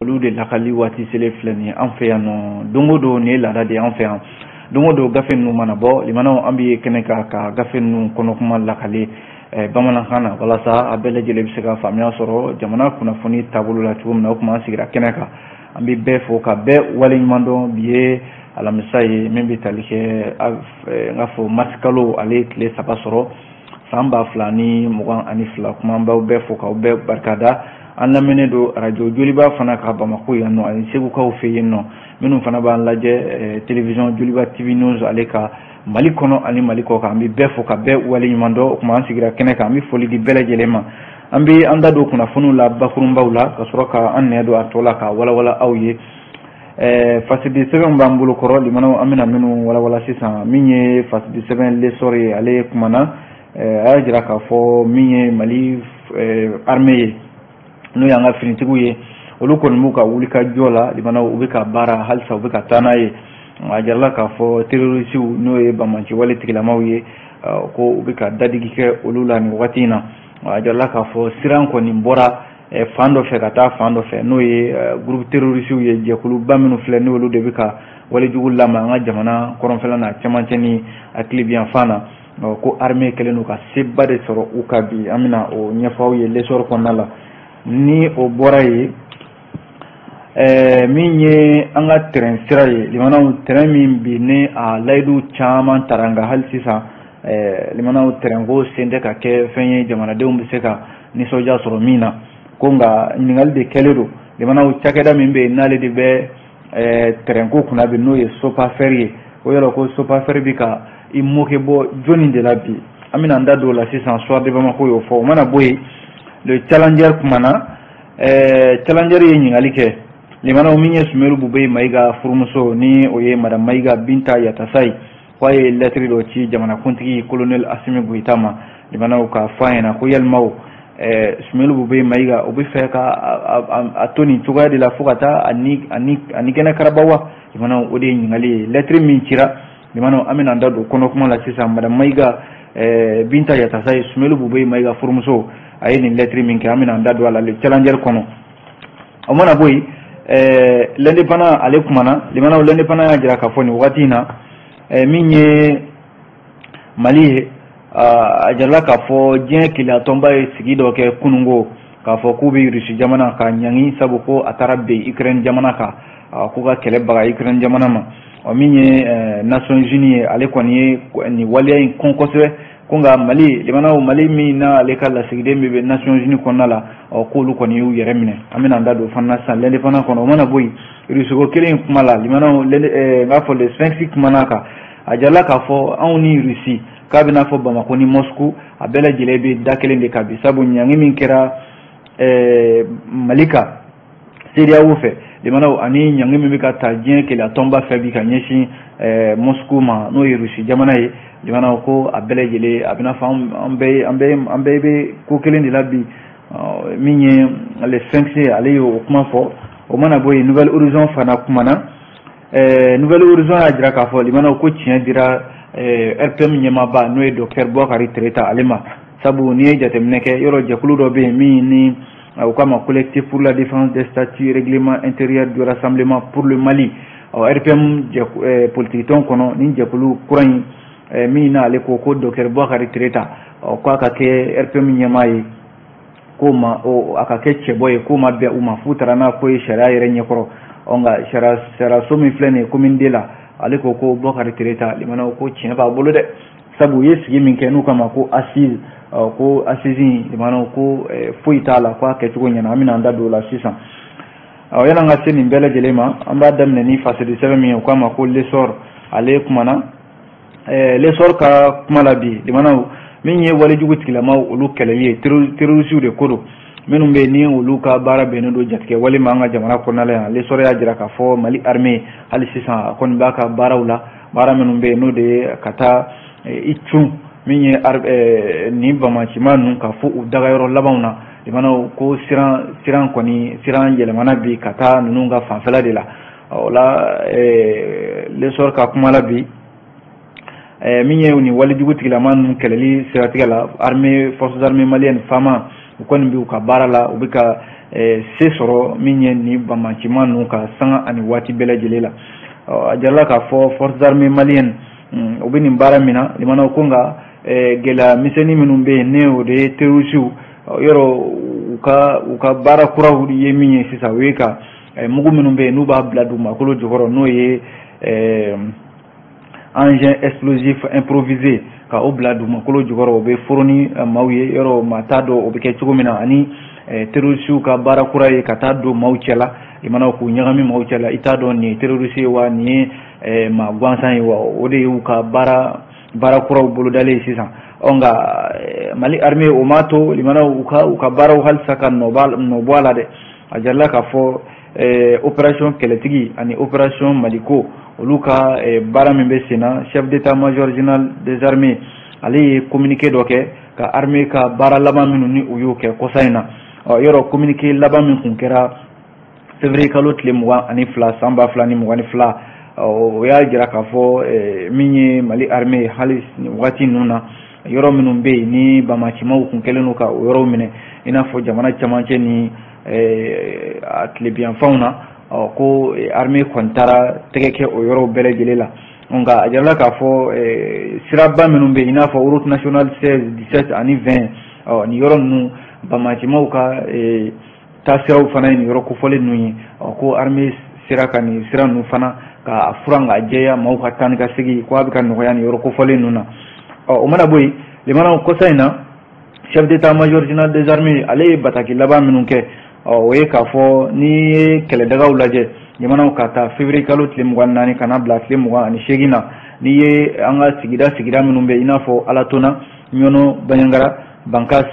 Olu de lakali waati selen filɛ nin ye an fɛ yan nɔ. Don o don, nin ye laada de ye an fɛ yan. Don o don, gafe ninnu mana bɔ, limanaw, an bɛ kɛnɛ kan ka gafe ninnu kɔnɔkuma lakale bamanankan na, walasa a bɛɛ lajɛlen bɛ se ka faamuya sɔrɔ jamana kunnafoni taabolo la cogo min na. O tuma, an sigira kɛnɛ kan, an bɛ bɛɛ fo ka bɛɛ waleɲuman dɔn. Bi ye alamisa ye min bɛ tali kɛ, n k'a fɔ, marisikalo ale ye tile 3 sɔrɔ san 2022. Kuma, an b'aw bɛɛ fo k'aw bɛɛ barikada. An lamɛnnen don arajo Joliba fana ka Bamako yan nɔ, ani Segukaw fɛ yen nɔ. Minnu fana b'an lajɛ télévision Joliba TV News ale ka Mali kɔnɔ ani Mali kɔ kan, an bɛ bɛɛ fo ka bɛɛ waleɲuman dɔn. O tuma, an sigira kɛnɛ kan, an bɛ foli di bɛɛ lajɛlen ma. An bɛ an da don kunnafoniw la bakurunbaw la, ka sɔrɔ ka an nɛ don a tɔ la ka walawala aw ye. Fasidi sɛbɛnw b'an bolo kɔrɔ, limanaw, an bɛna minnu walawala sisan. Min ye fasidi sɛbɛn L'Essor ye, ale kumana, a y'a jira k'a fɔ min ye Mali armée ye, n'o y'an ka finitigiw ye, olu kɔni b'u ka wulikajɔ la. Limanaw, u bɛ ka baara halisa, u bɛ ka taa n'a ye. A jirala k'a fɔ terroristew, n'o ye banbaanci wale tigilamaw ye, ko u bɛ ka dadigi kɛ olu la nin wagati in na. A jirala k'a fɔ siran kɔni bɔra fan dɔ fɛ ka taa fan dɔ fɛ, n'o ye groupe terroristew ye, jɛkuluba minnu filɛ, n'olu de bɛ ka walejugu lama an ka jamana kɔrɔnfɛla n'a cɛmancɛ ni a tilebiyanfan na, ko armée kɛlen don ka seba de sɔrɔ u ka bi. An bɛna o ɲɛfɔ aw ye L'Essor kɔnɔna la. Ni o bɔra yen, min ye an ka train sira ye, limanaw, train min bi ni a layidu caman tara, nka hali sisan, limanaw, train ko sen tɛ ka kɛ fɛn ye jamanadenw bɛ se ka nisɔndiya sɔrɔ min na. Ko nka ɲininkali de kɛlen don, limanaw, cakɛda min bɛ yen n'ale de bɛ train ko kunna bi, n'o ye Sopafer ye, o yɔrɔ ko Sopafer bɛ ka i moke bɔ jɔnni de la bi? An bɛna an da don o la sisan. Soir de Bamako y'o fɔ. O mana bɔ yen, Le Challenger kumana. Challenger ye ɲininkali kɛ, limanaw, min ye Soumeylou Boubèye Maïga furumuso, ni o ye madame Maïga Binta Yatassa ye, k'a ye lettre dɔ ci jamanakuntigi colonel Assimi Goïta ma, limanaw, k'a fɔ a ɲɛna ko yalimaw, Soumeylou Boubèye Maïga, o bɛ fɛ ka a to nin cogoya de la fo ka taa ani kɛnɛ karaba wa? Limanaw, o de ye ɲininkali ye. Lettre min cira, limanaw, an bɛna an da don kɔnɔ kuma la sisan. Madame Maïga Binta Yatassa ye, Soumeylou Boubèye Maïga furumuso, a ye nin lettre min kɛ, an bɛna an da don a la Le Challenger kɔnɔ. O mana bɔ yen, L'Indépendant ale kumana. Limanaw, L'Indépendant y'a jira k'a fɔ nin wagati in na, min ye Mali ye, a jirala k'a fɔ diɲɛ keleyatɔnba ye sigi dɔ kɛ kununko, k'a fɔ k'u bɛ Rusi jamana ka ɲangi, sabu ko a taara ben Ukraine jamana kan, k'u ka kɛlɛ baga Ukraine jamana ma. Ɔ, min ye Nations Unies ye, ale kɔni ye nin waleya in kɔn kosɛbɛ. Ko nka Mali, limanaw, Mali min n'ale ka lasigiden min bɛ Nations Unies kɔnɔna la, ɔ, k'olu kɔni y'u yɛrɛ minɛ. An bɛna an da don o fana na sisan L'Indépendant kɔnɔ. O mana bɔ yen, Rusiko kelen in kuma la, limanaw, n k'a fɔ Le Sphinx kumana kan. A jirala k'a fɔ anw ni Rusi, k'a bɛna fɔ Bamako ni Moscou, a bɛɛ lajɛlen bɛ da kelen de kan bi, sabu ɲangi min kɛra Mali kan CEDEAO fɛ, limanaw, ani ɲangi min bɛ ka ta diɲɛ keleya tɔnba fɛ bi ka ɲɛsin Moscou ma, n'o ye Rusi jamana ye, limanaw, ko a bɛɛ lajɛlen a bɛna fɔ an bɛɛ bɛ ko kelen de la bi. Min ye Le Sphinx ye, ale ye o kuma fɔ. O mana bɔ yen, Nouvel Horizon fana kumana. Nouvel Horizon y'a jira k'a fɔ, limanaw, ko tiɲɛ dira RPM ɲɛmaaba, n'o ye docteur Boubacar Tereta, ale ma, sabu n'i ye jateminɛ kɛ, yɔrɔ jɛkulu dɔ bɛ yen min ni u k'a ma Collectif pour la défense des statuts, règlement intérieur du Rassemblement pour le Mali. Ɔ, RPM politique tɔn kɔnɔ, nin jɛkulu kura in min n'ale ko ko docteur Boubacar Tereta, ɔ, k'a ka kɛ RPM ɲɛmaa ye, k'o ma o a ka kɛ cɛbɔ ye, k'o ma bɛn u ma, f'u taara n'a ko ye sariya yɛrɛ ɲɛkɔrɔ. Ɔ, nka sariyaso min filɛ nin ye commune de la, ale ko ko Boubacar Tereta, limanaw, ko tiɲɛ b'a bolo dɛ, sabu u ye sigi min kɛ n'u kama ko assise, ko assise in, limanaw, ko foyi t'a la, ko a kɛcogo ɲɛna. An bɛna an da don o la sisan. Ɔ, yan'an ka se nin bɛɛ lajɛlen ma, an b'a daminɛ ni fasidi sɛbɛn min ye, u k'a ma ko L'Essor. Ale kumana. L'Essor ka kuma la bi, limanaw, min ye walejugu tigilamaw, olu kɛlɛli ye, terroristew de ko don, minnu bɛ yen ni olu ka baara bɛnnen don jatigɛ wale ma an ka jamana kɔnɔna la yan. L'Essor y'a jira k'a fɔ Mali armée hali sisan a kɔni b'a ka baaraw la, baara minnu bɛ yen, n'o de ye ka taa i cun min ye nin bamacima ninnu ka fɔ u dagayɔrɔ labanw na. Limanaw, ko siran kɔni, siran yɛlɛmana bi ka taa ninnu ka fanfɛla de la. O la, L'Essor ka kuma la bi, min ye nin walejugu tigilama ninnu kɛlɛli siratigɛ la, armée, forces armées maliennes, FAMA. U kɔni bɛ u ka baara la, u bɛ ka se sɔrɔ min ye nin banbaancima ninnu ka sanga ani waati bɛɛ lajɛlen la. A jirala k'a fɔ forces armées maliennes, u bɛ nin baara min na, limanaw, ko nka gɛlɛya misɛnnin minnu bɛ yen, ne o de ye terroristew yɔrɔ u ka baara kuraw ye min ye sisan, o ye ka mugu minnu bɛ yen n'u b'a bila dugumakolo jukɔrɔ, n'o ye engin explosif improvisé, ka o bila dugumakolo jukɔrɔ, o bɛ foro ni maaw ye yɔrɔ maa t'a dɔn o bɛ kɛ cogo min na. Ani terroristew ka baara kura ye ka taa don maaw cɛ la, limanaw, k'u ɲagami maaw cɛ la, i t'a dɔn nin ye terroriste ye wa nin ye maa gansan ye wa. O de y'u ka baara kuraw bolodalen ye sisan. Ɔ nka Mali armée, o m'a to, limanaw, u ka baaraw halisa ka nɔ bɔ a la dɛ. A jirala k'a fɔ opération Kɛlɛtigi ani opération Maliko, olu ka baara min bɛ sen na, chef d'état-major général des armées, ale ye communiqué dɔ kɛ ka armée ka baara laban minnu ni u y'o kɛ kɔsa in na. Ɔ yɔrɔ communiqué laban min kun kɛra février kalo tile 22 san 2022, o y'a jira k'a fɔ min ye Mali armée, hali waati ninnu na, yɔrɔ minnu bɛ yen ni banbaancimaw kun kɛlen don ka o yɔrɔw minɛ, i n'a fɔ jamana camancɛ ni a tilebiyanfanw na, ɔ ko armée kɔni taara tɛgɛ kɛ o yɔrɔw bɛɛ lajɛlen la. Nka a jirala k'a fɔ siraba minnu bɛ yen, i n'a fɔ route nationale 16, 17 ani 20, ɔ nin yɔrɔ ninnu, banbaancimaw ka taasiraw fana ye nin yɔrɔ kofɔlen ninnu ye. Ɔ ko armée sera ka nin sira ninnu fana ka furan k'a jɛya, maaw ka taa ni ka segin ko a bɛ ka nɔgɔya nin yɔrɔ kofɔlen ninnu na. Ɔ o mana bɔ yen, limanaw, kɔsa in na, chef d'état-major général des armées, ale ye bataki laban minnu kɛ, ɔ o ye k'a fɔ n'i ye kɛlɛdagaw lajɛ, jamanaw, ka taa février kalo tile 24 ka na bila tile 28 na, n'i ye an ka sigida minnu bɛ, i n'a fɔ Alatona, Ɲɔnɔ, Banjagara, Bankas,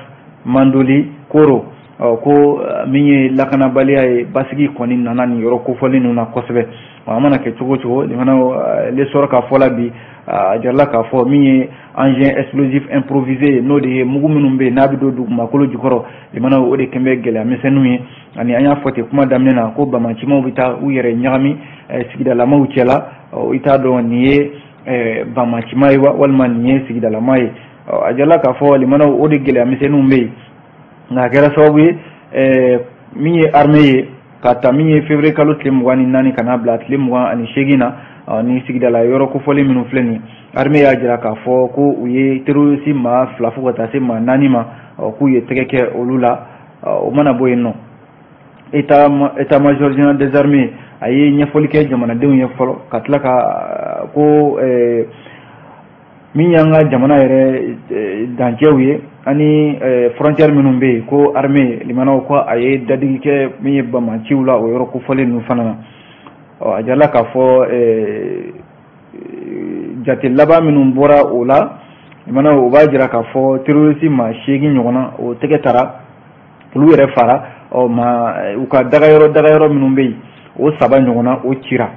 Mandoli, Koro, ɔ ko min ye lakanabaliya ye, basigi kɔni nana nin yɔrɔ kofɔlen ninnu na kosɛbɛ. A mana kɛ cogo o cogo, limanaw, l'Essor ka fɔ la bi, a jirala k'a fɔ min ye engin explosif improvisé, n'o de ye mugu minnu bɛ yen n'a bɛ don dugumakolo jukɔrɔ, limanaw, o de kɛn bɛ gɛlɛya misɛnninw ye. Ani an y'a fɔ ten kuma daminɛ na ko banbaancimaw bɛ taa u yɛrɛ ɲagami sigidalamaw cɛ la, i t'a dɔn nin ye banbaancima ye wa walima nin ye sigidalama ye. A jirala k'a fɔ, limanaw, o de gɛlɛya misɛnninw bɛ yen. Nka a kɛra sababu ye min ye armée ye, ka ta min ye février kalo tile 24 ka na bila tile 28 na, ni sigidala yɔrɔ kofɔlen minnu filɛ nin ye, armée y'a jira k'a fɔ ko u ye terroriste maa 2 fo ka taa se maa 4 ma, k'u ye tɛgɛ kɛ olu la. O mana bɔ yen nɔ, état major général des armées, a ye ɲɛfɔli kɛ jamanadenw ye fɔlɔ, ka tila ka ko min y'an ka jamana yɛrɛ dancɛw ye ani frontière minnu bɛ yen, ko armée, limanaw, ko a ye dadigi kɛ min ye banbaanciw la o yɔrɔ kofɔlen ninnu fana na. Ɔ a jirala k'a fɔ jate laban minnu bɔra o la, limanaw, o b'a jira k'a fɔ terroriste maa 8 ɲɔgɔnna, o tɛgɛ tara, olu yɛrɛ fara. Ɔ ma u ka dagayɔrɔ minnu bɛ yen, o 3 ɲɔgɔnna, o cira.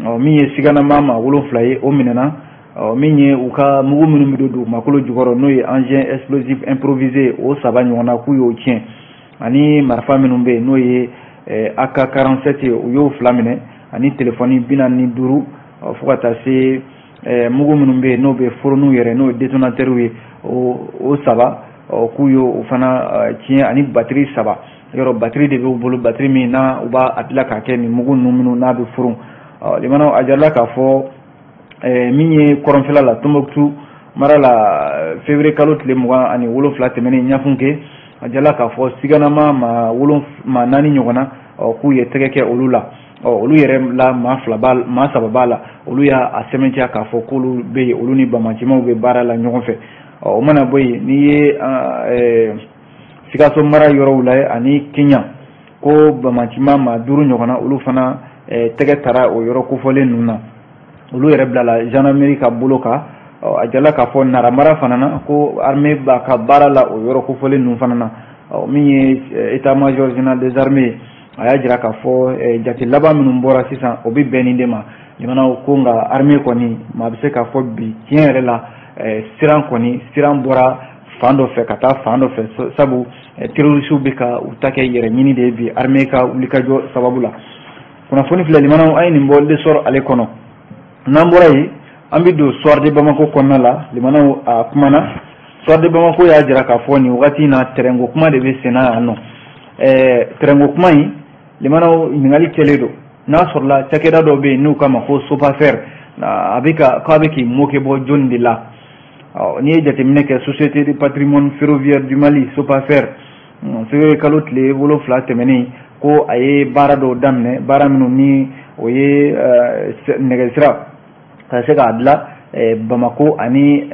Ɔ min ye siganama maa 7 ye, o minɛna. Ɔ min ye u ka mugu minnu bɛ don dugumakolo jukɔrɔ, n'o ye engin explosif improvisé, o 3 ɲɔgɔnna, k'u y'o tiɲɛ. Ani marifa minnu bɛ yen, n'o ye AK 47 ye, u y'o 2 minɛ, ani telefɔni 45, fo ka taa se mugu minnu bɛ yen n'o bɛ foroniw yɛrɛ, n'o ye détonateur ye, o 3, k'u y'o o fana tiɲɛ, ani batterie 3. Yɔrɔ batterie de b'u bolo, batterie min n'a u b'a a dilan k'a kɛ nin mugu ninnu minnu n'a bɛ furun. Limanaw, a jirala k'a fɔ min ye kɔrɔnfɛla la, Tombouctou mara la, février kalo tile 27 tɛmɛnen, Ɲafunke, a jirala k'a fɔ siganama maa 4 ɲɔgɔnna, k'u ye tɛgɛ kɛ olu la. Ɔ olu yɛrɛ la, maa 2 b'a, maa 3 b'a la, olu y'a sɛmɛntiya k'a fɔ k'olu bɛ yen, olu ni banbaancimaw bɛ baara la ɲɔgɔn fɛ. Ɔ o mana bɔ yen, n'i ye Sikaso mara yɔrɔw lajɛ ani Kenya, ko banbaancima maa 5 ɲɔgɔnna, olu fana tɛgɛ tara o yɔrɔ kofɔlen ninnu na, olu yɛrɛ bilala gendarmerie ka bolo kan. A jirala k'a fɔ Nara mara fana na, ko armée b'a ka baara la o yɔrɔ kofɔlen ninnu fana na. Min ye état major général des armées, a y'a jira k'a fɔ jate laban minnu bɔra sisan, o bɛ bɛn nin de ma, jamanaw ko. Nka armée kɔni, maa bɛ se k'a fɔ bi, tiɲɛ yɛrɛ la, siran kɔni, siran bɔra fan dɔ fɛ ka taa fan dɔ fɛ, sabu terroristew bɛ ka u ta kɛ yɛrɛ ɲini de ye bi, armée ka wulikajɔ sababu la. Kunnafoni filɛ, limanaw, an ye nin bɔ L'Essor ale kɔnɔ. N'an bɔra yen, an bɛ don Soir de Bamako kɔnɔna la. Limanaw, a kumana Soir de Bamako y'a jira k'a fɔ nin wagati in na tɛrɛnko kuma de bɛ senna yan nɔ. Tɛrɛnko kuma in, limanaw, ɲininkali kɛlen don n'a sɔrɔla cakɛda dɔ bɛ yen n'u k'a ma ko Sopafer, a bɛ ka k'a bɛ k'i moquer bɔ jɔnni de la. Ɔ, n'i ye jateminɛ kɛ, Société de patrimoine ferroviaire du Mali, Sopafer, février kalo tile 7 tɛmɛnen, ko a ye baara dɔw daminɛ, baara minnu ni o ye nɛgɛsira ka se k'a dilan Bamako ani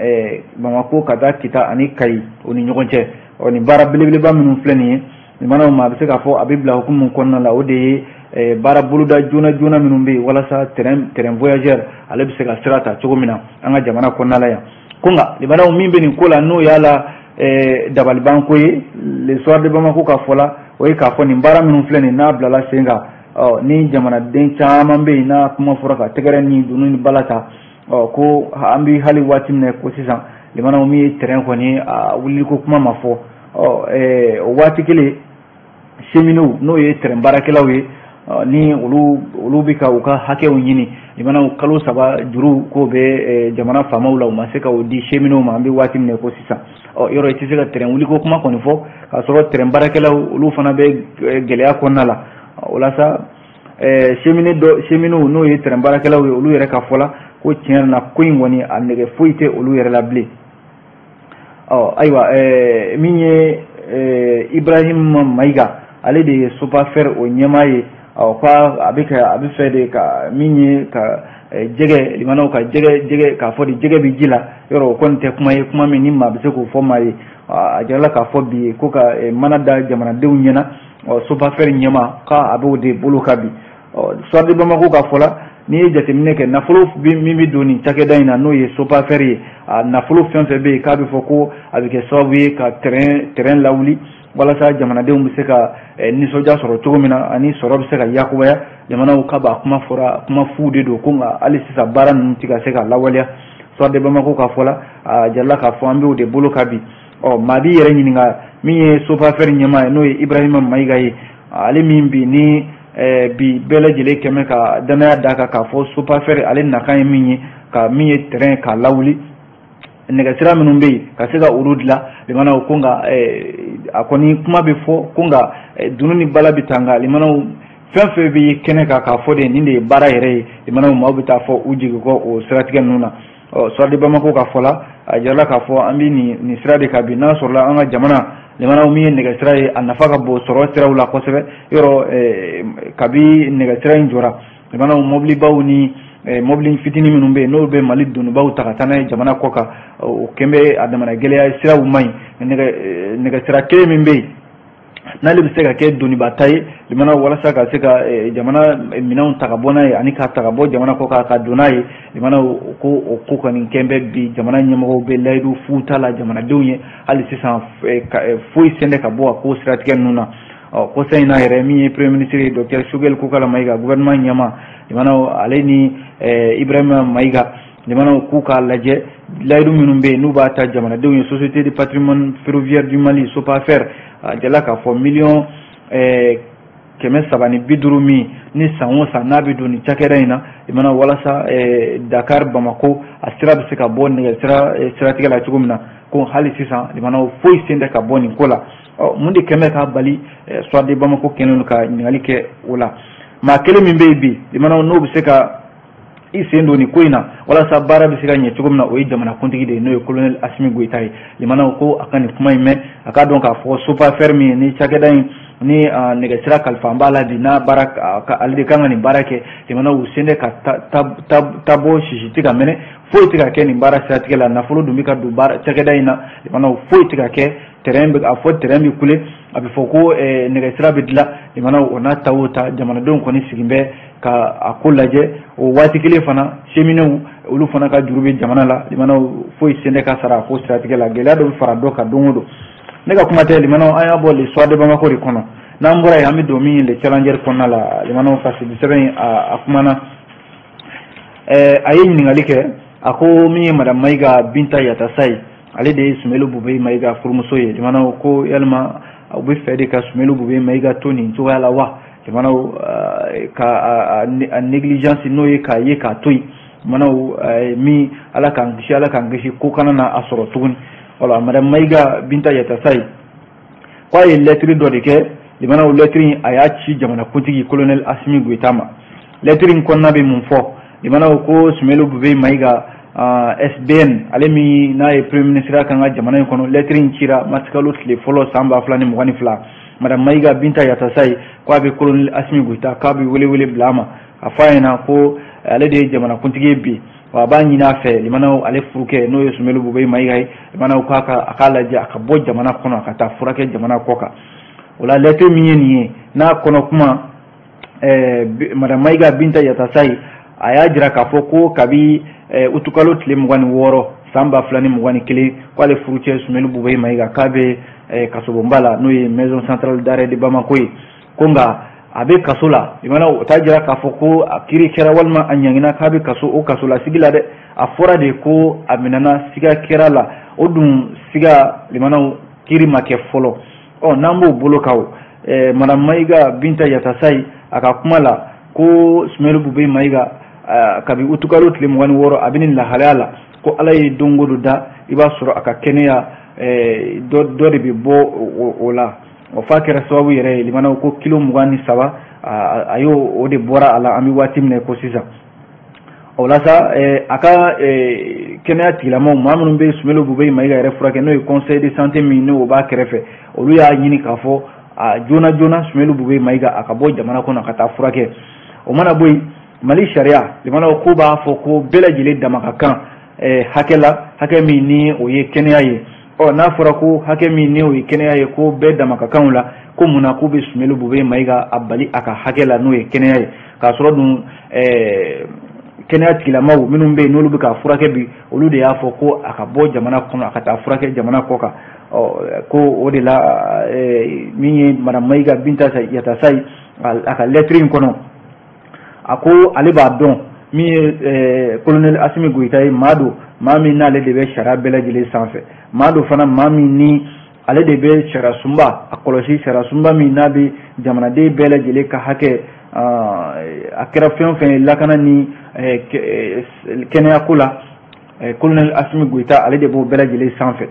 Bamako ka taa Kita ani Kayi o ni ɲɔgɔn cɛ. Ɔ, nin baara belebeleba minnu filɛ nin ye, limanaw ma, a bɛ se k'a fɔ a bɛ bila hukumu kɔnɔna la, o de ye baara boloda joona joona minnu bɛ yen walasa train voyageur ale bɛ se ka sira ta cogo min na an ka jamana kɔnɔna la yan. Ko nka, limanaw, min bɛ nin ko la, n'o y'a la dabalibanko ye, Le Soir de Bamako ka fɔ la, o ye k'a fɔ nin baara minnu filɛ nin n'a bilala sen kan, ɔ, ni jamanaden caman bɛ yen n'a kuma fɔra ka tɛgɛrɛ ni dunun ni bala ta, ɔ, ko an bɛ hali waati min na ko sisan, limanaw, min ye train kɔni a wuliliko kuma ma fɔ. Ɔ, o waati kelen, cheminots, n'o ye train baarakɛlaw ye, ni olu bɛ ka u ka hakɛw ɲini, limanaw, kalo 3 juru k'o bɛ jamana faamaw la, u ma se ka o di cheminots ma an bɛ waati min na ko sisan. Ɔ, yɔrɔ i tɛ se ka train wuliko kuma kɔni fɔ k'a sɔrɔ train baarakɛlaw olu fana bɛ gɛlɛya kɔnɔna la. O la sa, cheminot dɔ, cheminots, n'o ye train baarakɛlaw ye, olu yɛrɛ ka fɔ la ko tiɲɛ yɛrɛ la, ko in kɔni a nɛgɛ foyi tɛ olu yɛrɛ la bilen. Ɔ, ayiwa, min ye Ibrahim Mayiga, ale de ye Sopafer o ɲɛmaa ye. Ɔ, ko a bɛ ka a bɛ fɛ de ka min ye ka jɛgɛ, limanaw, ka jɛgɛ k'a fɔ de jɛgɛ bɛ ji la, yɔrɔ o kɔni tɛ kuma ye, kuma min ni maa bɛ se k'o fɔ maa ye. A jirala k'a fɔ bi ko ka mana da jamanadenw ɲɛna. Ɔ, Sopafer ɲɛmaa k'a b'o de bolo kan bi. Ɔ, Soir de Bamako ka fɔ la, n'i ye jateminɛ kɛ, nafolo min bɛ don nin cakɛda in na, n'o ye Sopafer ye, a nafolo fɛn fɛn bɛ yen k'a bɛ fɔ ko a bɛ kɛ sababu ye ka train lawuli walasa jamanadenw bɛ se ka nisɔndiya sɔrɔ cogo min na ani sɔrɔ bɛ se ka yakubaya jamanaw, ka b'a kuma fɔra kuma fu de don, ko nka hali sisan baara ninnu tɛ ka se ka lawaleya. Soir de Bamako ka fɔ la, a jirala k'a fɔ an b'o de bolo kan bi. Ɔ, maa b'i yɛrɛ ɲininka, min ye Sopafer ɲɛmaa ye, n'o ye Ibrahima Mayiga ye, ale min bi ni bi bɛɛ lajɛlen kɛmɛ ka danaya d'a kan k'a fɔ Sopafer ale nakan ye min ye, ka min ye train k'a lawuli, nɛgɛsira minnu bɛ yen ka se ka olu dilan, limanaw, ko nka a kɔni kuma bɛ fɔ ko nka dunun ni bala bɛ taa, nka limanaw, fɛn fɛn bɛ kɛnɛ kan k'a fɔ de nin de ye baara yɛrɛ ye, limanaw, maaw bɛ taa fɔ u jigi kɔ o siratigɛ ninnu na. Ɔ, Soir de Bamako ka fɔ la, a jirala k'a fɔ an bɛ nin sira de kan bi. N'a sɔrɔla an ka jamana, limanaw, min ye nɛgɛsira ye, a nafa ka bon sɔrɔ siraw la kosɛbɛ. Yɔrɔ kabi nɛgɛsira in jɔra, limanaw, mɔbilibaw ni mɔbili fitinin minnu bɛ yen, n'olu bɛ Mali donibaw ta ka taa n'a ye jamana kɔ kan, o kɛn bɛ a damana gɛlɛya, siraw man ɲi. Nɛgɛsira kelen min bɛ yen n'ale bɛ se ka kɛ doniba ta ye, limanaw, walasa ka se ka jamana minɛnw ta ka bɔ n'a ye ani ka ta ka bɔ jamana kɔ kan ka don n'a ye, limanaw, ko o ko kɔni kɛn bɛ bi jamana ɲɛmɔgɔw bɛ layidu fu ta la jamanadenw ye, hali sisan foyi sen tɛ ka bɔ a ko siratigɛ ninnu na. Ɔ, kɔsa in na yɛrɛ, min ye premier ministre ye, docteur Choguel Kokalla Mayiga, gouvernement ɲɛmaa, limanaw, ale ni Ibrahima Mayiga, limanaw, k'u k'a lajɛ layidu minnu bɛ yen n'u b'a ta jamanadenw ye. Société de patrimoine ferroviaire du Mali, Sopafer, a jala k'a fɔ miliyɔn 350 min ni san o san n'a bɛ don nin cakɛda in na, limana, walasa Dakar Bamako a sira bɛ se ka bɔ nɛgɛsira siratigɛ la cogo min na, ko hali sisan, limanaw, foyi sen tɛ ka bɔ nin ko la. Ɔ, mun de kɛn bɛ k'a bali? Soir de Bamako kɛlen don ka ɲininkali kɛ o la. Maa kelen min bɛ yen bi, limanaw, n'o bɛ se ka i sen don nin ko in na walasa baara bɛ se ka ɲɛ cogo min na, o ye jamanakuntigi de ye, n'o ye colonel Assimi Goïta ye. Limanaw, ko a ka nin kuma in mɛn, a k'a dɔn k'a fɔ Sopafer min ye ni cakɛda in ni nɛgɛsira kalifa an b'a la bi, n'a baara ale de kan ka nin baara kɛ, limanaw, u sen tɛ ka tabɔ, sisi tɛ ka mɛnɛ, foyi tɛ ka kɛ nin baara siratigɛ la. Nafolo dun bɛ ka don baara cakɛda in na, limanaw, foyi tɛ ka kɛ. Train bɛ a fɔ, train bɛ kule, a bɛ fɔ ko nɛgɛsira bɛ dilan, limanaw, o n'a ta o ta, jamanadenw kɔni sigi bɛ ka a ko lajɛ. O waati kelen fana, cheminots olu fana ka juru bɛ jamana la, limanaw, foyi sen tɛ ka sara a ko siratigɛ la. Gɛlɛya dɔ bɛ fara dɔ kan don o don. Ne ka kuma tɛ, limanaw, an y'a bɔ Le Soir de Bamako de kɔnɔ. N'an bɔra yen, an bɛ don min ye Le Challenger kɔnɔna la. Limanaw, ka sigi sɛbɛn a kumana, a ye ɲininkali kɛ, a ko min ye madame Mayiga Binta Yatasa ye, ale de ye Soumeylou Boubèye Mayiga furumuso ye, limanaw, ko yalima u bɛ fɛ de ka Soumeylou Boubèye Mayiga to nin cogoya la wa? Limanaw, ka a négligence, n'o ye k'a ye k'a to yen, limanaw, min Ala k'an kisi, Ala k'an kisi, ko kana na a sɔrɔ tuguni. Wala madame Maïga Binta Yatassay k'a ye lɛtiri dɔ de kɛ. Limanaw, lɛtiri in, a y'a ci jamanakuntigi colonel Assimi Goïta ma. Lɛtiri in kɔnɔna bɛ mun fɔ? Limanaw, ko Soumeylou Boubèye Maïga SBN, ale min n'a ye premier ministre kan ka jamana in kɔnɔ, lɛtiri in cira marisikalo tile fɔlɔ san 2022. Madame Maïga Binta Yatassay ko a bɛ colonel Assimi Goïta, k'a bɛ wele bila a ma, a fɔ a ɲɛna ko ale de ye jamanakuntigi ye bi, wa a b'a ɲini a fɛ, limanaw, ale furukɛ n'o ye Soumeylou Boubèye Maïga ye, limanaw, k'a ka a k'a lajɛ a ka bɔ jamana kɔnɔ, a ka taa furakɛ jamana kɔ kan. O la, lɛtiri min ye nin ye, n'a kɔnɔ kuma, madame Maïga Binta Yatassay a y'a jira k'a fɔ ko kabi utukalo tile 26 san 2021, k'ale furucɛ Soumeylou Boubèye Maïga k'a bɛ kasobonba la, n'o ye maison centrale d'arrêt de Bamako ye, ko nka a bɛ kaso la. Limanaw, o t'a jira k'a fɔ ko a kiiri kɛra walima a ɲangina k'a bɛ kaso o kaso la sigi la dɛ. A fɔra de ko a minɛna, siga kɛra la, o dun siga, limanaw, kiiri ma kɛ fɔlɔ. Ɔ, n'an b'o bolo kan o, madame Maïga Binta Yatassay a ka kuma la ko Soumeylou Boubèye Maïga, kabi utukalo tile 26, a bɛ nin lahalaya la, ko Ala ye don o don da, i b'a sɔrɔ a ka kɛnɛya dɔ de bɛ bɔ o la. O f'a kɛra sababu yɛrɛ ye, limanaw, ko kilo 23, a y'o o de bɔra a la an bɛ waati min na ko sisan. O la sa, a ka kɛnɛya tigilamɔgɔw, maa minnu bɛ Soumeylou Boubèye Maïga yɛrɛ furakɛ, n'o ye conseil de santé min n'o b'a kɛrɛfɛ, olu y'a ɲini k'a fɔ a joona joona Soumeylou Boubèye Maïga a ka bɔ jamana kɔnɔ ka taa furakɛ. O mana bɔ yen, Mali sariya, limanaw, ko b'a fɔ ko bɛɛ lajɛlen dama ka kan hakɛ la, hakɛ min ni o ye kɛnɛya ye. Ɔ, n'a fɔra ko hakɛ min ni o ye kɛnɛya ye, ko bɛɛ dama ka kan o la, ko munna k'u bɛ Soumeylou Boubèye Maïga a bali a ka hakɛ la, n'o ye kɛnɛya ye, k'a sɔrɔ dun kɛnɛya tigilamaw minnu bɛ yen, n'olu bɛ ka furakɛ bi, olu de y'a fɔ ko a ka bɔ jamana kɔnɔ, a ka taa furakɛ jamana kɔ kan. Ɔ, ko o de la, min ye madame Maïga Binta Yatassay a ka lɛtiri in kɔnɔ, a ko ale b'a dɔn min ye colonel Assimi Goïta ye, maa don, maa min n'ale de bɛ sariya bɛɛ lajɛlen sanfɛ, maa don fana, maa min ni ale de bɛ sariya sunba a kɔlɔsi, sariya sunba min n'a bɛ jamanaden bɛɛ lajɛlen ka hakɛ, a kɛra fɛn o fɛn ye lakana ni kɛnɛyako la, colonel Assimi Goïta ale de b'o bɛɛ lajɛlen sanfɛ.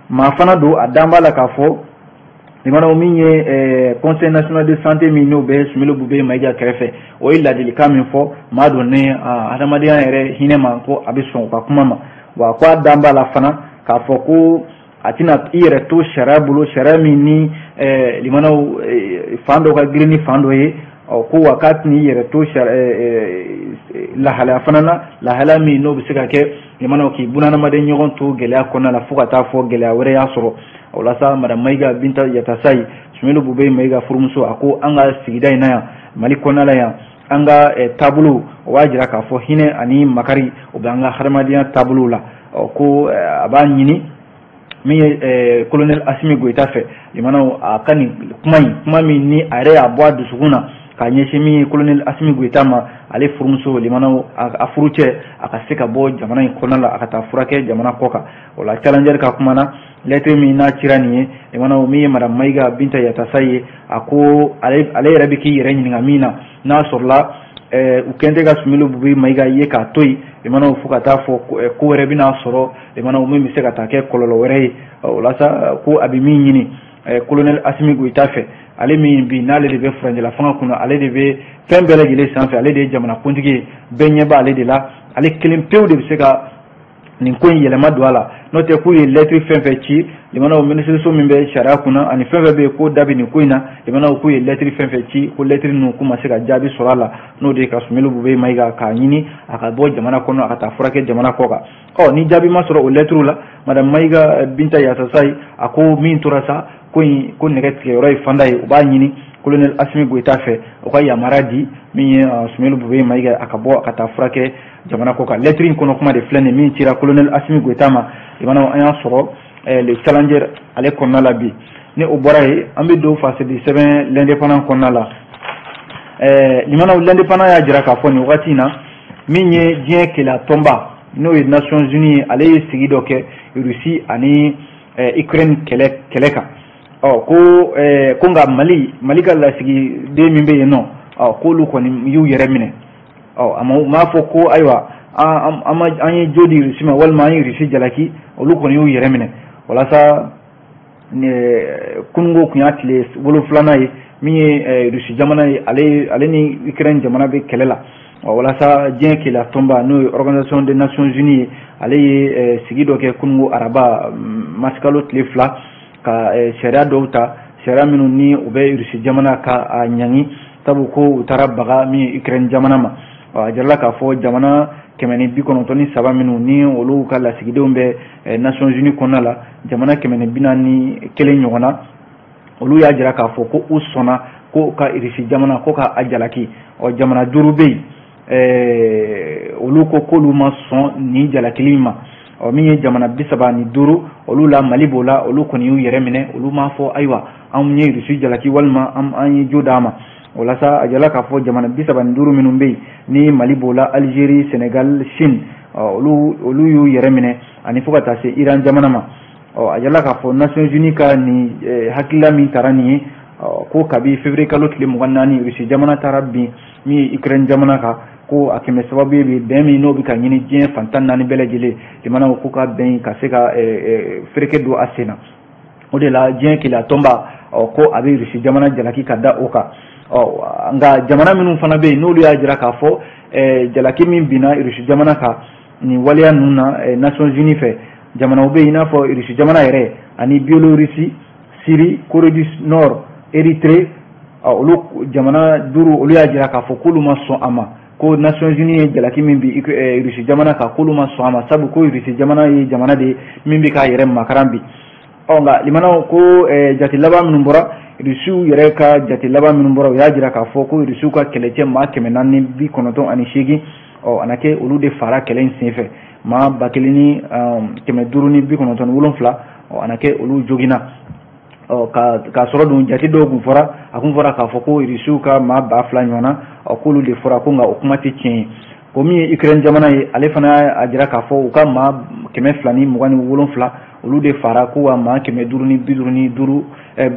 Maa fana don, a dan b'a la k'a fɔ, limanaw, min ye conseil national de santé min n'o bɛ Soumeylou Boubèye Maïga kɛrɛfɛ, o ye ladilikan min fɔ, maa don ni adamadenya yɛrɛ hinɛ ma, ko a bɛ sɔn u ka kuma ma. Wa ko a dan b'a la fana k'a fɔ ko a tɛna i yɛrɛ to sariya bolo, sariya min ni, limanaw, fan dɔ ka girin ni fan dɔ ye. Ɔ, ko wa k'a tɛna i yɛrɛ to lahalaya fana na, lahalaya min n'o bɛ se ka kɛ, limanaw, k'i bunahadamaden ɲɔgɔn to gɛlɛya kɔnɔna la, fo ka taa fɔ gɛlɛya wɛrɛ y'a sɔrɔ. O la sa, madame Maïga Binta Yatassay, Soumeylou Boubèye Maïga furumuso, a ko an ka sigida in na yan, Mali kɔnɔna la yan, an ka taabolo o b'a jira k'a fɔ hinɛ ani makari o bɛ an ka hadamadenya taabolo la. Ɔ, ko a b'a ɲini min ye colonel Assimi Goïta fɛ, limanaw, a ka nin kuma in, kuma min ni a yɛrɛ y'a bɔ a dusukun na k'a ɲɛsin min ye colonel Assimi Goïta ma, ale furumuso, limanaw, a furucɛ, a ka se ka bɔ jamana in kɔnɔna la, a ka taa furakɛ jamana kɔ kan. O la, Challenger ka kuma na, lɛtiri min n'a cira nin ye, limanaw, min ye madame Maïga Binta Yatassay ye, a ko ale yɛrɛ bɛ k'i yɛrɛ ɲininka min na, n'a sɔrɔla u kɛn tɛ ka Soumeylou Boubèye Maïga ye k'a to yen, limanaw, fo ka taa fɔ ko wɛrɛ bɛna sɔrɔ, limanaw, min bɛ se ka taa kɛ kɔlɔlɔ wɛrɛ ye. O la sa, ko a bɛ min ɲini colonel Assimi Goïta fɛ, ale min bi n'ale de bɛ furancɛla fanga kunna, ale de bɛ fɛn bɛɛ lajɛlen sanfɛ, ale de ye jamanakuntigi ye, bɛɛ ɲɛ b'ale de la, ale kelen pewu de bɛ se ka nin ko in yɛlɛma don a la. N'o tɛ, k'u ye lɛtiri fɛn fɛn ci, limanaw, minisiriso min bɛ sariya kunna ani fɛn fɛn bɛ yen ko da bɛ nin ko in na, limanaw, k'u ye lɛtiri fɛn fɛn ci, ko lɛtiri ninnu k'u ma se ka jaabi sɔrɔ a la, n'o de ye ka Soumeylou Boubèye Maïga k'a ɲini a ka bɔ jamana kɔnɔ, a ka taa furakɛ jamana kɔ kan. Ɔ, ni jaabi ma sɔrɔ o lɛtiriw la, madame Maïga Binta Yatassay a ko min tora sa, ko in ko nɛgɛ tigɛyɔrɔ ye fanda ye, u b'a ɲini colonel Assimi Goïta fɛ, o ka yamaruya di min ye Soumeylou Boubèye Maïga a ka bɔ, a ka taa furakɛ jamana kɔ kan. Lɛtiri in kɔnɔ kuma de filɛ nin min cira colonel Assimi Goïta ma, limanaw, an y'a sɔrɔ le Challenger ale kɔnɔna la bi. Ni o bɔra yen, an bɛ don fasidi sɛbɛn L'Indépendant kɔnɔna la. Limanaw, L'Indépendant y'a jira k'a fɔ nin wagati in na, min ye diɲɛ keleya tɔnba, n'o ye Nations Unies ye, ale ye sigi dɔ kɛ Russie ani Ukraine kɛlɛ kan. Ɔ, ko nka Mali ka lasigiden min bɛ yen nɔ, ɔ, k'olu kɔni y'u yɛrɛ minɛ. Ɔ, a ma u m'a fɔ ko ayiwa an ye jo di Russie ma walima an ye Russie jalaki, olu kɔni y'u yɛrɛ minɛ. Walasa kununko kun y'a tile 7nan ye min ye Rusi jamana ye, ale ni Ukraine jamana bɛ kɛlɛ la. Walasa diɲɛ keleya tɔnba n'o ye Organisation des Nations Unies ye, ale ye sigi dɔ kɛ kununko araba marisikalo tile 2 ka sariya dɔw ta, sariya minnu ni u bɛ Rusi jamana ka a ɲangi, sabu ko u taara baga min ye Ukraine jamana ma. A jirala k'a fɔ jamana 193 minnu ni olu ka lasigidenw bɛ Nations Unies kɔnɔna la, jamana 141 ɲɔgɔn na, olu y'a jira k'a fɔ ko u sɔnna ko ka Rusi jamana ko ka a jalaki. Ɔ jamana 5 bɛ yen, olu ko k'olu ma sɔn nin jalakili in ma. Ɔ min ye jamana 35, olu la Mali b'o la, olu kɔni y'u yɛrɛ minɛ, olu m'a fɔ ayiwa anw ye Rusi jalaki walima an ye jo d'a ma. Walasa a jala k'a fɔ jamana 35 minnu bɛ yen ni Mali b'o la, Algérie, Sénégal, Chine, olu y'u yɛrɛ minɛ, ani fo ka taa se Iran jamana ma. Ɔ a jala k'a fɔ Nations Unies ka nin hakilila min taara nin ye, ko kabi février kalo tile 24 Rusi jamana taara bin min ye Ukraine jamana kan, ko a kɛmɛ sababu ye bi bɛn min n'o bɛ ka ɲini diɲɛ fan 14 bɛɛ lajɛlen, jamanaw ko ka bɛn ka se ka fereke don a sen na. O de la diɲɛ keleya tɔnba ko a bɛ Rusi jamana jalaki ka da o kan. Ɔ nka jamana minnu fana bɛ yen n'olu y'a jira k'a fɔ jalaki min binna Rusi jamana kan nin waleya ninnu na Nations Unies fɛ, jamanaw bɛ yen i n'a fɔ Rusi jamana yɛrɛ ani Biélorussie, Syrie, Corée du Nord, Érythrée, olu jamana 5 olu y'a jira k'a fɔ k'olu ma sɔn a ma, ko Nations Unies ye jalaki min bi Rusi jamana kan k'olu ma sɔn a ma, sabu ko Rusi jamana ye jamana de ye min bɛ k'a yɛrɛ makaran bi. Ɔ nka limanaw ko jate laban minnu bɔra, Rusiw yɛrɛ ka jate laban minnu bɔra, u y'a jira k'a fɔ ko Rusiw ka kɛlɛcɛ maa 498, ɔ a na kɛ olu de fara kɛlɛ in senfɛ, maa 1597, ɔ a na kɛ olu joginna. Ɔ k'a sɔrɔ dun jate dɔw kun fɔra, a kun fɔra k'a fɔ ko Rusiw ka maa 2000 ɲɔgɔn na, ɔ k'olu de fɔra, ko nka o kuma tɛ tiɲɛ ye. Ko min ye Ukraine jamana ye, ale fana y'a jira k'a fɔ u ka maa 227 olu de fara, ko wa maa 555,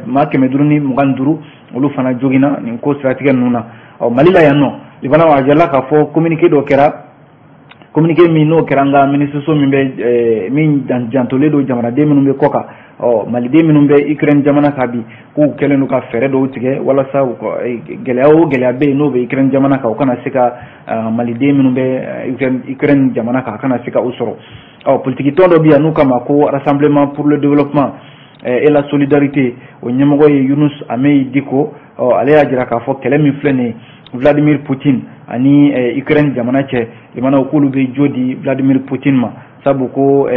maa 525 olu fana joginna nin ko siratigɛ ninnu na. Ɔ Mali la yan nɔ, limanaw a jirala k'a fɔ communiqué dɔ kɛra, communiqué min n'o kɛra an ka minisiriso min bɛ min jantolen don jamanaden minnu bɛ kɔ kan, ɔ maliden minnu bɛ Ukraine jamana kan bi, k'u kɛlen don ka fɛɛrɛ dɔw tigɛ walasa gɛlɛya o gɛlɛya bɛ yen n'o bɛ Ukraine jamana kan, o kana se ka maliden minnu bɛ Ukraine jamana kan, a kana se ka o sɔrɔ. Ɔ politiki tɔn dɔ bɛ yan n'u kama ko Rassemblement pour le développement et la solidarité, o ɲɛmɔgɔ ye Younous Amey Diko. Ɔ ale y'a jira k'a fɔ kɛlɛ min filɛ nin ye Vladimir Poutine ani Ukraine jamana cɛ, limanaw k'olu bɛ jo di Vladimir Poutine ma, sabu ko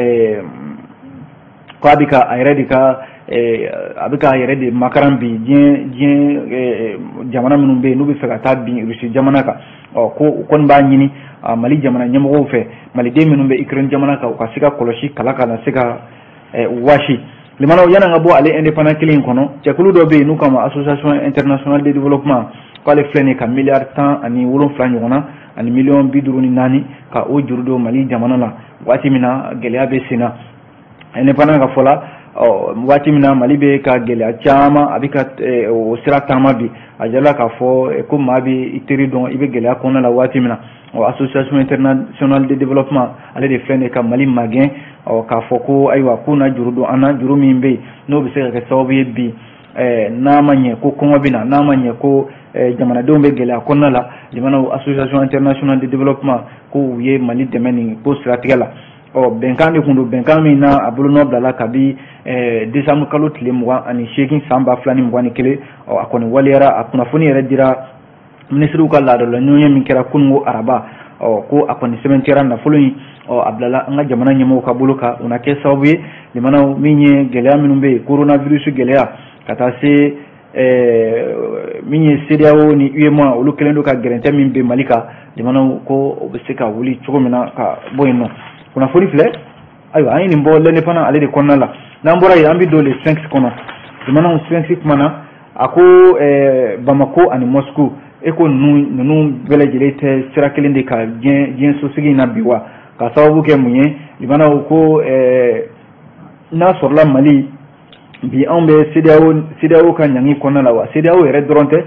ko a bɛ ka a yɛrɛ de ka a bɛ k'a yɛrɛ de makaran bi diɲɛ jamana minnu bɛ yen n'u bɛ fɛ ka taa bin Rusi jamana kan. Ɔ ko u kɔni b'a ɲini Mali jamana ɲɛmɔgɔw fɛ, maliden minnu bɛ Ukraine jamana kan, u ka se ka kɔlɔsi kala kana se ka wasi. Limanaw yan'an ka bɔ ale indépendant kelen in kɔnɔ, jɛkulu dɔ bɛ yen n'u kama Association internationale de développement, k'ale filɛ nin ye ka miliyari 17 ɲɔgɔn na ani miliyɔn 54 ka o juru don Mali jamana la waati min na gɛlɛya bɛ sen na. Indépendant ka fɔ la, ɔ waati min na Mali bɛ ka gɛlɛya caman a bɛ ka o sira taama bi, a jirala k'a fɔ ko maa bɛ i teri dɔn i bɛ gɛlɛya kɔnɔna la waati min na. Ɔ Association internationale de développement ale de filɛ nin ye ka Mali magɛn, ɔ k'a fɔ ko ayiwa k'u na juru don an na, juru min bɛ yen n'o bɛ se ka kɛ sababu ye bi n'a ma ɲɛ ko kɔngɔ bɛ na, n'a ma ɲɛ ko jamanadenw bɛ gɛlɛya kɔnɔna la, jamanaw Association internationale de développement ko u ye Mali dɛmɛ nin ko siratigɛ la. Ɔ bɛnkan de kun don, bɛnkan min na a bolonɔ bilala kabi décembre kalo tile 28 san 2021. Ɔ a kɔni waleyara, a kunnafoni yɛrɛ dira minisiriw ka laadala ɲɔgɔnye min kɛra kununko araba, ɔ ko a kɔni sɛbɛntiyara nafolo in, ɔ a bilala an ka jamana ɲɛmɔgɔw ka bolo kan, o na kɛ sababu ye limanaw min ye gɛlɛya minnu bɛ yen, coronavirus gɛlɛya ka taa se min ye CEDEAO ni UEMOA olu kɛlen don ka gɛrɛntɛ min bɛ Mali kan, limanaw ko o bɛ se ka wuli cogo min na ka bɔ yen nɔ. Kunnafoni filɛ, ayiwa an ye nin bɔ l'Indépendant ale de kɔnɔna la. N'an bɔra yen an bɛ don le Sphinx kɔnɔ. Limanaw Sphinx kumana a ko Bamako ani Moscou, e ko ninnu bɛɛ lajɛlen tɛ sira kelen de ka diɲɛ sosigi in na bi wa, ka sababu kɛ mun ye? Limanaw ko n'a sɔrɔla Mali bi anw bɛ CEDEAO ka ɲangi kɔnɔna la wa, CEDEAO yɛrɛ dɔrɔn tɛ,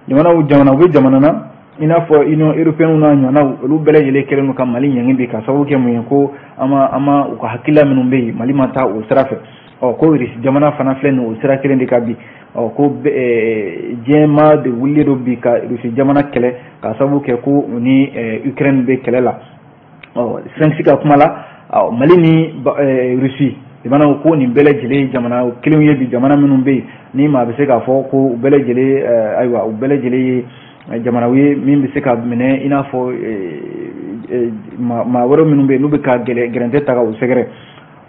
limanaw jamana u bɛ jamana na i n'a fɔ Union européenne n'a ɲɔgɔnnaw, olu bɛɛ lajɛlen kɛlen don ka Mali ɲangi bi ka sababu kɛ mun ye? Ko an ma u ka hakilila minnu bɛ yen, Mali ma taa o sira fɛ. Ɔ ko Irisi jamana fana filɛ nin o sira kelen de kan bi. Ɔ ko diɲɛmaa de wulilen don bi ka Irisi jamana kɛlɛ k'a sababu kɛ ko u ni Ukraine bɛ kɛlɛ la. Ɔ Sphinx ka kuma la, Mali ni Russie limanaw ko nin bɛɛ lajɛlen ye jamana kelenw ye bi, jamana minnu bɛ yen ni maa bɛ se k'a fɔ ko u bɛɛ lajɛlen, ayiwa, u bɛɛ lajɛlen ye jamanaw ye min bɛ se ka minɛ i n'a fɔ maa wɛrɛ minnu bɛ yen n'u bɛ ka gɛrɛntɛ ta ka u sɛgɛrɛ.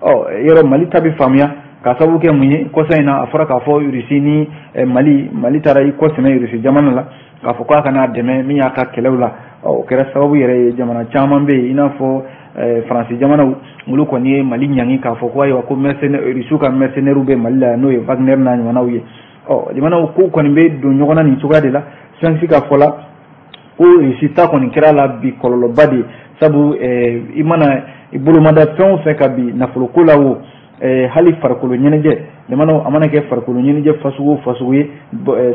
Ɔ yɔrɔ Mali ta bɛ faamuya k'a sababu kɛ mun ye, kɔsa in na a fɔra k'a fɔ Russie ni Mali taara i kɔ sɛmɛ Russie jamana la k'a fɔ k'a kana dɛmɛ min y'a ka kɛlɛw la. Ɔ o kɛra sababu yɛrɛ ye jamana caman bɛ yen i n'a fɔ Faransi jamanaw, olu kɔni ye Mali ɲangi k'a fɔ ko ayiwa ko mercenaires, Rusiw ka mercenaires bɛ Mali la, n'o ye Wagner n'a ɲɔgɔnnaw ye. Ɔ jamanaw ko kɔni bɛ don ɲɔgɔn na nin cogoya de la. Sphinx ka fɔ la ko Russie ta kɔni kɛra la bi kɔlɔlɔba de ye, sabu i mana i bolomada fɛn o fɛn ka bi nafoloko la o, hali farikolo ɲɛnajɛ jamanaw, a mana kɛ farikolo ɲɛnajɛ fasugu o fasugu ye,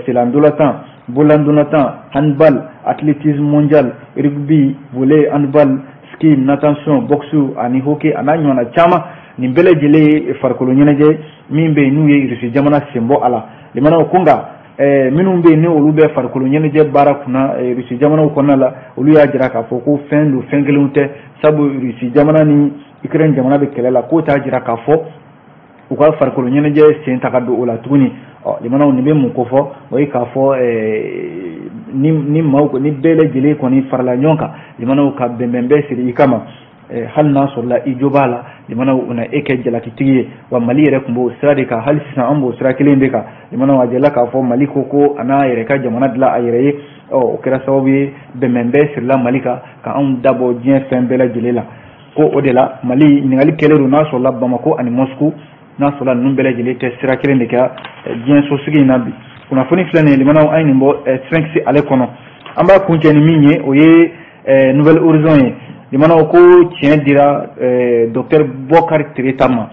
selandolatan, bolandolatan, handball, athlétisme mondial, rugby, volley, handball, ski, natation, boxe ani hockey a n'a ɲɔgɔnna caman, nin bɛɛ lajɛlen ye farikolo ɲɛnajɛ min bɛ yen n'u ye Irisi jamana sen bɔ a la. Limanaw ko nka minnu bɛ yen ni olu bɛ farikolo ɲɛnajɛ baara kunna Irisi jamanaw kɔnɔna la, olu y'a jira k'a fɔ ko fɛn don, fɛn kelenw tɛ, sabu Irisi jamana ni Ukraine jamana bɛ kɛlɛ la, k'o t'a jira k'a fɔ u ka farikolo ɲɛnajɛ sen ta ka don o la tuguni. Ɔ limanaw, nin bɛ mun ko fɔ? O ye k'a fɔ ni maaw ni bɛɛ lajɛlen kɔni farala ɲɔgɔn kan, limanaw, ka bɛnbɛn bɛɛ siri i kama, hali n'a sɔrɔla i jo b'a la, limanaw, u na e kɛ jalakitigi ye. Wa Mali yɛrɛ tun b'o sira de kan, hali sisan an b'o sira kelen de kan. Limanaw, a jɛla k'a fɔ Mali ko ko a n'a yɛrɛ ka jamana dilan a yɛrɛ ye. Ɔ o kɛra sababu ye bɛnbɛn bɛɛ sirila Mali kan ka anw dabɔ diɲɛ fɛn bɛɛ lajɛlen la. Ko o de la Mali ɲininkali kɛlen don n'a sɔrɔla Bamako ani Moscou, n'a sɔrɔla ninnu bɛɛ lajɛlen tɛ sira kelen de kan diɲɛ sosigi in na bi. Kunnafoni filɛ nin ye, limanaw, an ye nin bɔ Sphinx ale kɔnɔ. An b'a kuncɛ ni min ye, o ye Nouvel Horizon ye. Limanaw, ko tiɲɛ dira docteur Bokari Tereta ma.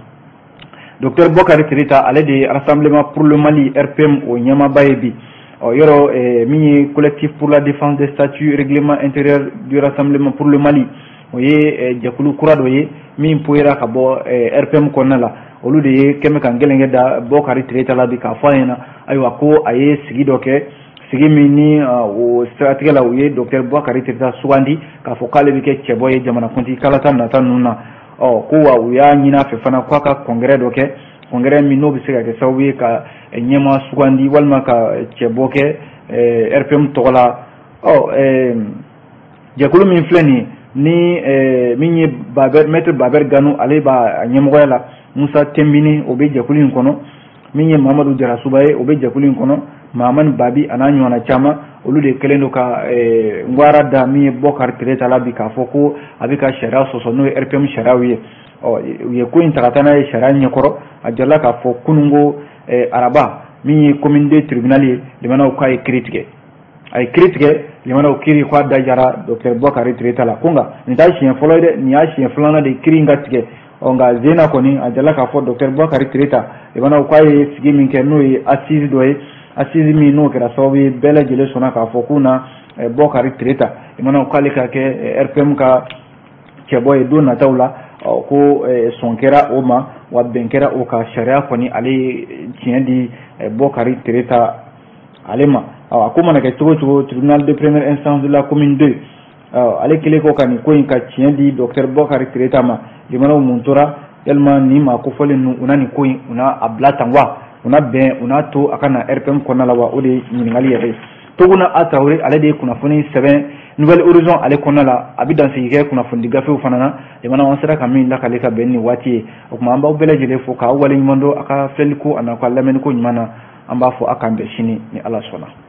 Docteur Bokari Tereta, ale de ye Rassemblement pour le Mali, RPM, o ɲɛmaaba ye bi. Ɔ yɔrɔ min ye Collectif pour la défense des statuts règlement intérieur du Rassemblement pour le Mali, o ye jɛkulu kura dɔ ye min poyera ka bɔ RPM kɔnɔna la. Olu de ye kɛmɛ kan gɛlɛnkɛ da Bokari Tereta la bi k'a fɔ a ɲɛna, ayiwa, ko a ye sigi dɔ kɛ, sigi min ni o siratigɛ la u ye docteur Bokari Tereta sugandi k'a fɔ k'ale bɛ kɛ cɛbɔ ye jamanakuntigi kalata nata ninnu na. Ɔ ko wa u y'a ɲini a fɛ fana k'a ka congrès dɔ kɛ, congrès min n'o bɛ se ka kɛ sababu ye ka ɲɛmaa sugandi walima ka cɛbɔ kɛ RPM tɔgɔ la. Ɔ jɛkulu min filɛ nin ye ni min ye Baber, maître Baber Ganu, ale b'a ɲɛmɔgɔya la, Musa Tembini, o bɛ jɛkulu in kɔnɔ, min ye Mamadu Jarasuba ye, o bɛ jɛkulu in kɔnɔ, Mahamani Babi a n'a ɲɔgɔnna caman, olu de kɛlen don ka ngwara da min ye Bokari Tereta la bi k'a fɔ ko a bɛ ka sariya sɔsɔ, n'o ye RPM sariyaw ye. Ɔ u ye ko in ta ka taa n'a ye sariya ɲɛkɔrɔ. A jirala k'a fɔ kununko araba, min ye commune de tribunal ye, limanaw, k'a ye kiiri tigɛ, a ye kiiri tigɛ, limanaw, kiiri k'a da jara docteur Bokari Tereta la. Ko nka nin t'a siɲɛ fɔlɔ ye dɛ, nin y'a siɲɛ filanan de ye kiiri in ka tigɛ. Ɔ nka zena kɔni, a jala k'a fɔ docteur Bokari Tereta, limanaw, k'a ye sigi min kɛ, n'o ye assise dɔ ye, assise min n'o kɛra sababu ye bɛɛ lajɛlen sɔnna k'a fɔ k'u na Bokari Tereta, limanaw, k'ale ka kɛ RPM ka cɛbɔ ye don nataw la. Ɔ ko sɔn kɛra o ma, wa bɛn kɛra o kan, sariya kɔni ale ye tiɲɛ di Bokari Tereta ale ma. A ko mana kɛ cogo o cogo, tribunal de première instance de la commune 2, ale kɛlen kɔ ka nin ko in ka tiɲɛ di docteur Bokari Tereta ma, limanaw, mun tora? Yalima nin maa kofɔlen ninnu, u na nin ko in, u na a bila tan wa, u na bɛn, u n'a to a ka na RPM kɔnɔna la wa? O de ye ɲininkali yɛrɛ ye. Toguna A Tarawele, ale de ye kunnafoni sɛbɛn Nouvel Horizon ale kɔnɔna la. A bɛ dansigi kɛ kunnafonidi gafew fana na. Jamana an sera ka min lakale ka bɛn nin waati ye. O tuma an b'aw bɛɛ lajɛlen fo k'aw waleɲuman dɔn a ka filɛliko a n'a ka lamɛnniko ɲuman na. An b'a fɔ a k'an bɛn sini ni Ala sɔnna.